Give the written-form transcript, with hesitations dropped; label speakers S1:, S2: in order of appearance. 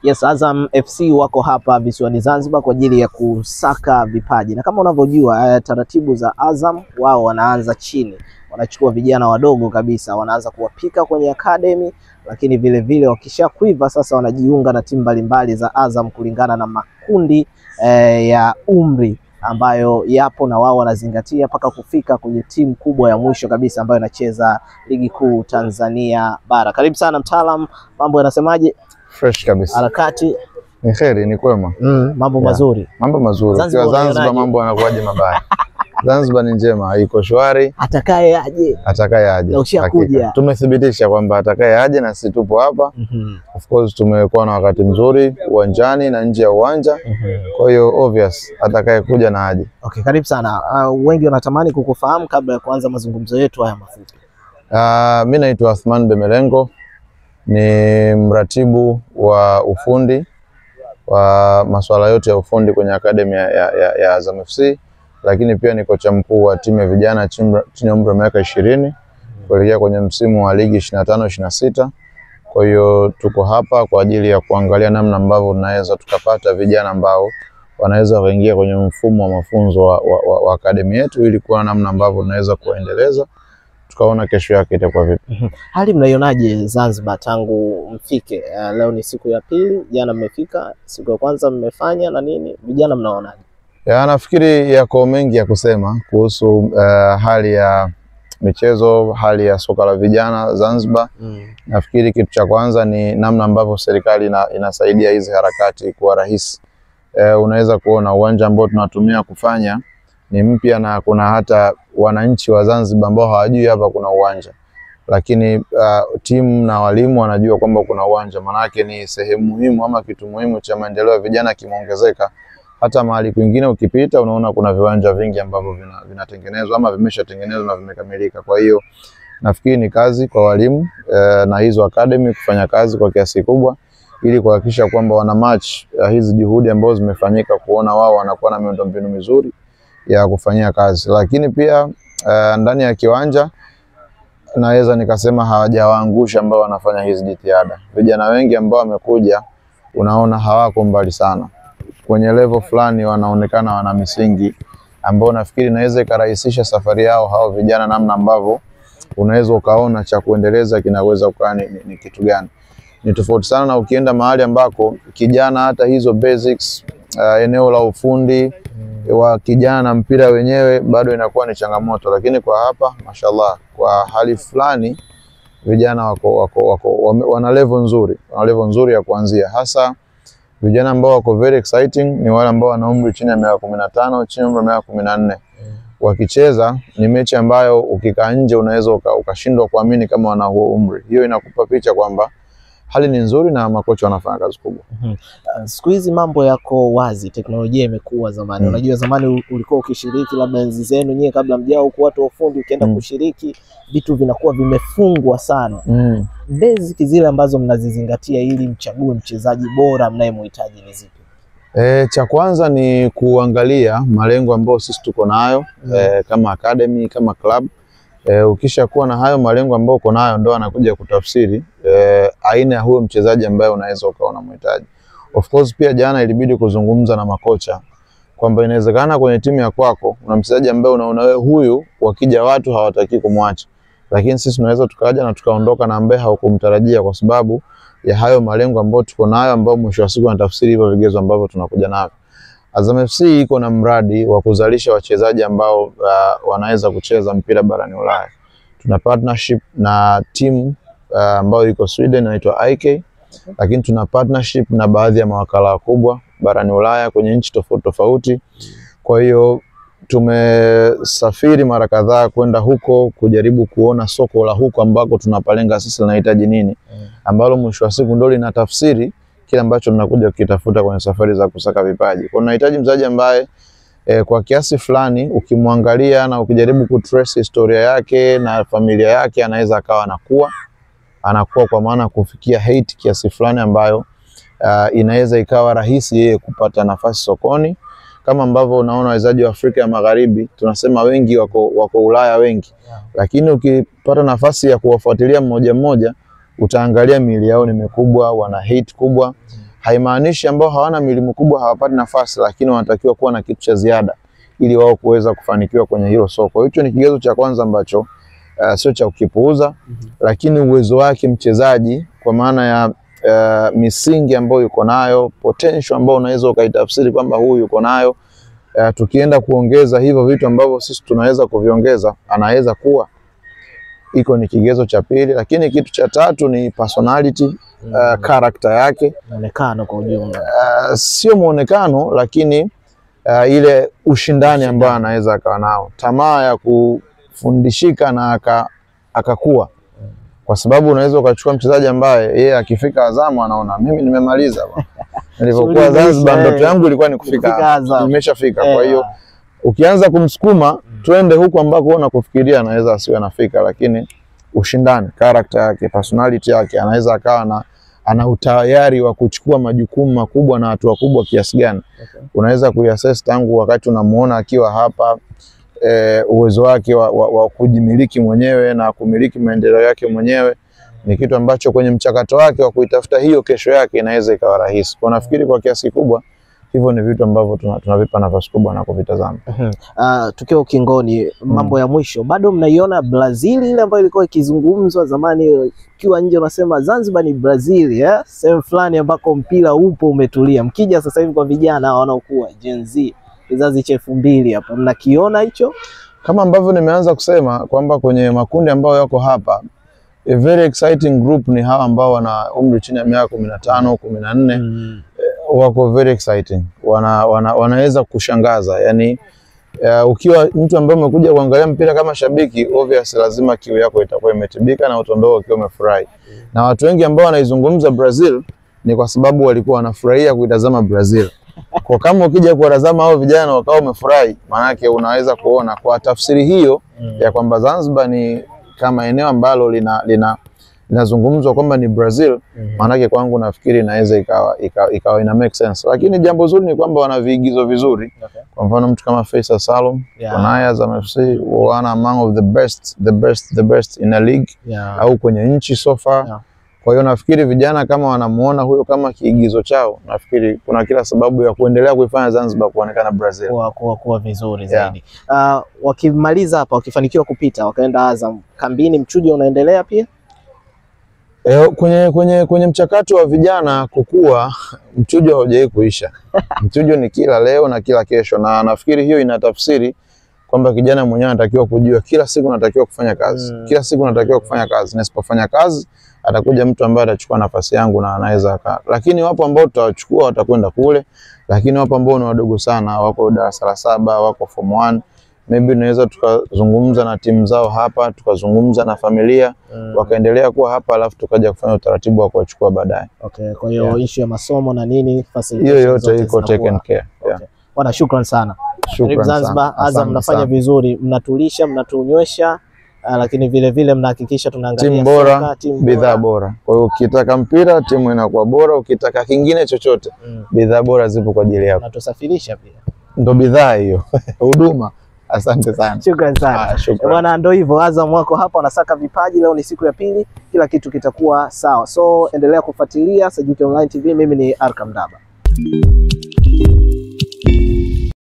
S1: Yes, Azam FC wako hapa visiwani Zanzibar kwa ajili ya kusaka vipaji, na kama unavyojua taratibu za Azam, wao wanaanza chini, wanachukua vijana wadogo kabisa, wanaanza kuwapika kwenye academy, lakini vile vile wakishakuiva sasa wanajiunga na timu mbalimbali za Azam kulingana na makundi ya umri ambayo yapo, na wao wanazingatia mpaka kufika kwenye timu kubwa ya mwisho kabisa ambayo inacheza Ligi Kuu Tanzania Bara. Karibu sana mtaalam, mambo yanasemaje?
S2: Fresh kabisa.
S1: Harakati
S2: ni kheri, ni kwema.
S1: Mambo mazuri.
S2: Mambo mazuri.
S1: Zanzibar,
S2: Zanzibar mambo yanakuwaje mabaya? Zanzibar ni njema, iko shwari.
S1: Atakaye aje.
S2: Atakaye aje.
S1: Na ushakuja.
S2: Tumethibitisha kwamba atakaye aje na sisi tupo hapa. Of course tumekuwa na wakati mzuri uwanjani na nje ya uwanja. Kwa hiyo obvious atakaye kuja na aje.
S1: Okay, karibu sana. Wengi wanatamani kukufahamu kabla ya kuanza mazungumzo yetu haya mafupi.
S2: Mimi naitwa Athman Bemelengo. Ni mratibu wa ufundi wa masuala yote ya ufundi kwenye academy ya Azam FC, lakini pia ni kocha mkuu wa timu ya vijana chini ya umri wa miaka 20 kuelekea kwenye msimu wa ligi 25-26. Kwa hiyo tuko hapa kwa ajili ya kuangalia namna ambavyo tunaweza tukapata vijana ambao wanaweza kuingia kwenye mfumo wa mafunzo wa academy yetu ili kuona namna ambavyo tunaweza kuendeleza, tukaona kesho yake itakuwa vipi.
S1: Hali mnaionaje Zanzibar tangu mfike? Leo ni siku ya pili, jana mmefika, siku ya kwanza mmefanya na nini? Vijana mnaonaje?
S2: Ya, nafikiri yako mengi ya kusema kuhusu hali ya michezo, hali ya soka la vijana Zanzibar. Nafikiri kitu cha kwanza ni namna ambavyo serikali inasaidia hizi harakati kuwa rahisi. Unaweza kuona uwanja ambao tunatumia kufanya ni mpya na kuna hata wananchi wa Zanzibar ambao hawajui hapa kuna uwanja, lakini timu na walimu wanajua kwamba kuna uwanja. Manake ni sehemu muhimu ama kitu muhimu cha maendeleo ya vijana kimeongezeka. Hata mahali kwingine ukipita unaona kuna viwanja vingi ambavyo vinatengenezwa ama vimeshatengenezwa na vimekamilika. Kwa hiyo nafikiri ni kazi kwa walimu na hizo academy kufanya kazi kwa kiasi kikubwa ili kuhakikisha kwamba wana match hizi juhudi ambazo zimefanyika, kuona wao wanakuwa na miundombinu mizuri ya kufanyia kazi. Lakini pia ndani ya kiwanja naweza nikasema hawajawaangusha ambao wanafanya hizi jitihada. Vijana wengi ambao wamekuja unaona hawako mbali sana, kwenye level fulani wanaonekana wana misingi ambao nafikiri inaweza ikarahisisha safari yao hao vijana, namna ambavyo unaweza ukaona cha kuendeleza kinaweza kuwa ni kitu gani. Ni tofauti sana na ukienda mahali ambako kijana hata hizo basics, eneo la ufundi wa kijana na mpira wenyewe bado inakuwa ni changamoto. Lakini kwa hapa mashallah, kwa hali fulani vijana wako wana level nzuri, wana level nzuri ya kuanzia. Hasa vijana ambao wako very exciting ni wale ambao wana umri chini ya miaka 15, chini ya umri wa miaka 14. Wakicheza ni mechi ambayo ukikaa nje unaweza ukashindwa kuamini kama wana huo umri. Hiyo inakupa picha kwamba hali ni nzuri na makocha wanafanya kazi kubwa.
S1: Siku hizi mambo yako wazi, teknolojia imekuwa zamani. Unajua zamani ulikuwa ukishiriki labda enzi zenu nyie kabla mjao huko watu wa ufundi, ukienda kushiriki vitu vinakuwa vimefungwa sana. Basic zile ambazo mnazizingatia ili mchague mchezaji bora mnayemhitaji ni zipi?
S2: Cha kwanza ni kuangalia malengo ambayo sisi tuko nayo kama academy, kama club. Ukisha kuwa na hayo malengo ambayo uko nayo ndo anakuja kutafsiri aina ya huyo mchezaji ambaye unaweza ukawa unamhitaji. Of course pia jana ilibidi kuzungumza na makocha kwamba inawezekana kwenye timu ya kwako una mchezaji ambaye unaona wewe huyu wakija watu hawataki kumwacha, lakini sisi tunaweza tukaja na tukaondoka na ambaye haukumtarajia kwa sababu ya hayo malengo ambayo tuko nayo, ambayo mwisho wa siku anatafsiri hivyo vigezo ambavyo tunakuja navyo. Azam FC iko na mradi wa kuzalisha wachezaji ambao wanaweza kucheza mpira barani Ulaya. Tuna partnership na timu ambayo iko Sweden inaitwa IK, lakini tuna partnership na baadhi ya mawakala wakubwa barani Ulaya kwenye nchi tofauti tofauti. Kwa hiyo tumesafiri mara kadhaa kwenda huko kujaribu kuona soko la huko ambako tunapalenga sisi linahitaji nini, ambalo mwisho wa siku ndio linatafsiri kile ambacho tunakuja kukitafuta kwenye safari za kusaka vipaji. Kwa unahitaji mchezaji ambaye kwa kiasi fulani ukimwangalia na ukijaribu kutrace historia yake na familia yake anaweza akawa anakuwa kwa maana kufikia height kiasi fulani ambayo inaweza ikawa rahisi yeye kupata nafasi sokoni. Kama ambavyo unaona wachezaji wa Afrika ya Magharibi tunasema wengi wako Ulaya wengi, lakini ukipata nafasi ya kuwafuatilia mmoja mmoja Utaangalia miili yao ni mikubwa, wana hit kubwa. Haimaanishi ambao hawana miili mikubwa hawapati nafasi, lakini wanatakiwa kuwa na kitu cha ziada ili wao kuweza kufanikiwa kwenye hilo soko. Hicho ni kigezo cha kwanza ambacho sio cha kukipuuza, lakini uwezo wake mchezaji kwa maana ya misingi ambayo yuko nayo, potential ambayo unaweza ukaitafsiri kwamba huyu yuko nayo. Tukienda kuongeza hivyo vitu ambavyo sisi tunaweza kuviongeza, anaweza kuwa. Iko ni kigezo cha pili. Lakini kitu cha tatu ni personality, character yake,
S1: muonekano kwa ujumla.
S2: Sio muonekano, lakini ile ushindani ambao anaweza akawa nao, tamaa ya kufundishika na akakua. Kwa sababu unaweza ukachukua mchezaji ambaye yeye akifika Azam anaona mimi nimemaliza bwana. Nilipokuwa Zanzibar ndoto yangu ilikuwa ni kufika Azam, nimeshafika. Kwa hiyo ukianza kumsukuma twende huku ambako wewe unakufikiria anaweza asiwe anafika, lakini ushindani, character yake, personality yake, anaweza akawa na ana utayari wa kuchukua majukumu makubwa na hatua kubwa kiasi gani. Unaweza kuiassess tangu wakati unamuona akiwa hapa, uwezo wake wa kujimiliki mwenyewe na kumiliki maendeleo yake mwenyewe ni kitu ambacho kwenye mchakato wake wa kuitafuta hiyo kesho yake inaweza ikawa rahisi. Kwa nafikiri kwa kiasi kikubwa hivyo ni vitu ambavyo tunavipa nafasi kubwa na kuvitazama.
S1: Tukiwa ukingoni, mambo ya mwisho, bado mnaiona Brazil ile ambayo ilikuwa ikizungumzwa zamani, ukiwa nje unasema Zanzibar ni Brazil, sehemu fulani ambako mpira upo umetulia. Mkija sasa hivi kwa vijana wanaokuwa Gen Z, kizazi cha 2000 hapa, mnakiona hicho?
S2: Kama ambavyo nimeanza kusema kwamba kwenye makundi ambayo yako hapa, a very exciting group ni hawa ambao wana umri chini ya miaka 15, 14. Wako very exciting. Wanaweza kushangaza. Yani ukiwa mtu ambaye umekuja kuangalia mpira kama shabiki, obviously lazima kiu yako itakuwa imetibika na utaondoka ukiwa umefurahi. Na watu wengi ambao wanaizungumza Brazil ni kwa sababu walikuwa wanafurahia kuitazama Brazil. Kwa kama ukija kuwatazama hao vijana wakao umefurahi, maana yake unaweza kuona kwa tafsiri hiyo ya kwamba Zanzibar ni kama eneo ambalo linazungumzwa kwamba ni Brazil, maana yake kwangu nafikiri inaweza ikawa ina make sense. Lakini jambo zuri ni kwamba wana viigizo vizuri. Kwa mfano mtu kama Faisal Salum, wanaye Azam FC, wana among of the best, the best, the best in a league au kwenye nchi so far. Kwa hiyo nafikiri vijana kama wanamuona huyo kama kiigizo chao, nafikiri kuna kila sababu ya kuendelea kuifanya Zanzibar kuonekana Brazil.
S1: Kuwa vizuri zaidi. Wakimaliza hapa, wakifanikiwa kupita, wakaenda Azam, kambini mchujo unaendelea pia?
S2: Kwenye mchakato wa vijana kukua, mchujo haujawahi kuisha. Mchujo ni kila leo na kila kesho, na nafikiri hiyo inatafsiri kwamba kijana mwenyewe anatakiwa kujua kila siku anatakiwa kufanya kazi. Kila siku anatakiwa kufanya kazi. Na sipofanya kazi atakuja mtu ambaye atachukua nafasi yangu na anaweza aka. Lakini wapo ambao tutawachukua watakwenda kule, lakini wapo ambao ni wadogo sana, wako darasa la 7, wako form 1. Maybe tunaweza tukazungumza na timu zao hapa, tukazungumza na familia, wakaendelea kuwa hapa, alafu tukaja kufanya utaratibu wa kuwachukua baadaye.
S1: Okay, kwa hiyo issue ya masomo na nini, facilitation
S2: hiyo yote iko taken care.
S1: Bwana, shukrani sana.
S2: Shukrani
S1: Zanzibar, Azam mnafanya vizuri, mnatulisha, mnatunywesha, lakini vile vile mnahakikisha tunaangalia
S2: timu bora, bidhaa bora. Kwa hiyo ukitaka mpira timu inakuwa bora, ukitaka kingine chochote bidhaa bora zipo kwa ajili yako.
S1: Mnatusafirisha pia.
S2: Ndio bidhaa hiyo. Huduma. Asante sana.
S1: Shukrani sana. Bwana, ndio hivyo, Azam wako hapa wanasaka vipaji. Leo ni siku ya pili, kila kitu kitakuwa sawa. So endelea kufuatilia Sajuki Online TV. Mimi ni Arka Mdaba.